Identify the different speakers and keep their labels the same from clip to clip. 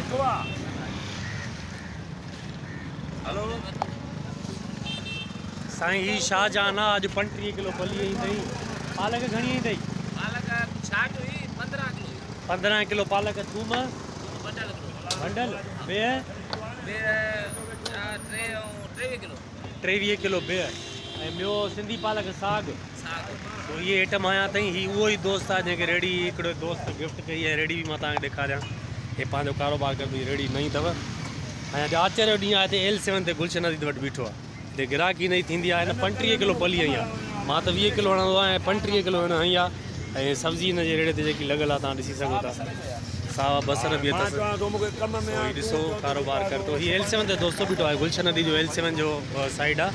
Speaker 1: ويٺو آ. هلو.
Speaker 2: سائين هي شاهجهان آ اڄ 35 ڪلو پلي آئي اٿئي پالڪ گهڻي آئي اٿئي؟
Speaker 3: پالڪ ڇاٽ هئي 15 ڪلو.
Speaker 2: 15 ڪلو پالڪ ٿوم
Speaker 3: ٿوم بنڊل ڪلو.
Speaker 2: بنڊل بيهه؟
Speaker 3: بيهه 4 3 ۽ 23 ڪلو.
Speaker 2: 23 ڪلو بيهه ۽ ٻيو سنڌي پالڪ ساڳ.
Speaker 3: ساڳ.
Speaker 2: سو اهي آئٽم آيا اٿئي هي اهو ئي دوست آ جنهن کي ريڙهي هڪڙو دوست گفٽ ڪئي ۽ ريڙهي به مان توهان کي ڏيکاريان هي پنهنجو ڪاروبار ڪري ٿو هي ريڙهي نئين اٿو ۽ اڄ آچر جو ڏينهن آهي هتي ايل سيون تي گلشن عزيز وٽ بيٺو آ هتي گراهڪي نئين ٿيندي آهي هن 35 ڪلو پلي هنئي آ مان ته 20 ڪلو هڻندو آهيان ۽ 35 ڪلو هن هنئي آ ۽ سبزي هن جي ريڙهي تي جيڪي لڳل آ توهان ڏسي سگهو ٿا ساوا بصر به اٿس سو هي ڏسو ڪاروبار ڪري ٿو هي ايل سيون تي دوستو بيٺو آهي گلشن ندي جو ايل سيون جو سائيڊ آ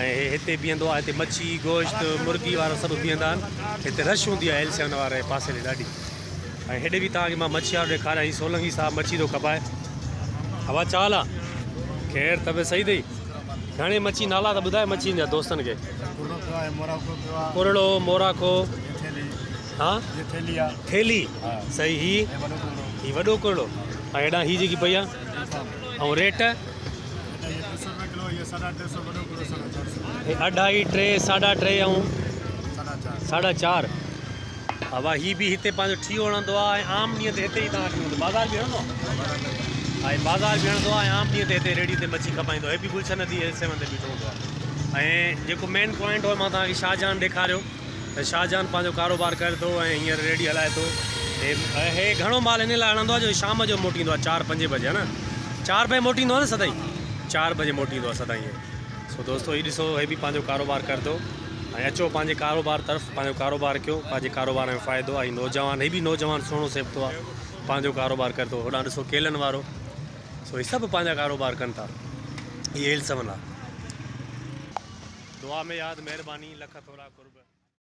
Speaker 2: ۽ هي هتي بيهندو آ هتي مڇي گوشت مرغي وارا سڀ بيهندا آهن هتي رش هوندي آ ايل سيون واري پاسي ڏي ڏاڍي ۽ هيڏي به توهان کي مان مڇي وارو ڏيکاريان هي سولنگي صاحب مڇي ٿو کپائي هوا چال آ خير طبيعت صحيح اٿئي گهڻي مڇي نالا ته ٻڌاء مڇين جا دوستن کي ڪرڙو موراکو ها ٿيلي صحيح هي هي وڏو ڪرڙو ۽ هيڏانهن هي جيڪي پئي آ ۽ ريٽ اڍائي ٽي ساڍا ٽي ۽ ساڍا چار ها هي به هتي پنهنجو ٺيهو هڻندو آ ۽ عام ڏينهن تي هتي ئي توهان کي هوندو بازار به هڻندو آ ۽ بازار به هڻندو آ ۽ عام ڏينهن تي هتي ريڙهي تي مڇي کپائيندو هي به گلشن ندي ايل سيون تي بيٺو هوندو آ ۽ جيڪو مين پوائنٽ هو مان توهان کي شاهجهان ڏيکاريو ته شاهجهان پنهنجو ڪاروبار ڪري ٿو ۽ هينئر ريڙهي هلائي ٿو هي گهڻو مال ان لاء هڻندو آ جو شام جو موٽيندو آ چار پنجين بجي ها نه چار بجي موٽيندو آ نه سدائين چار بجي موٽيندو آ سدائين سو دوستو هي ڏسو هي به پنهنجو ڪاروبار ڪري ٿو ۽ اچو پنهنجي ڪاروبار طرف پنهنجو ڪاروبار ڪيو پنهنجي ڪاروبار ۾ فائدو آهي نوجوان هي به نوجوان سهڻو سيبتو آهي پنهنجو ڪاروبار ڪري ٿو هوڏانهن ڏسو ڪيلن وارو سو هي سڀ پنهنجا ڪاروبار ڪن ٿا هي ايل سون آهي. دعا ۾ ياد مهرباني لک ٿورا قرب.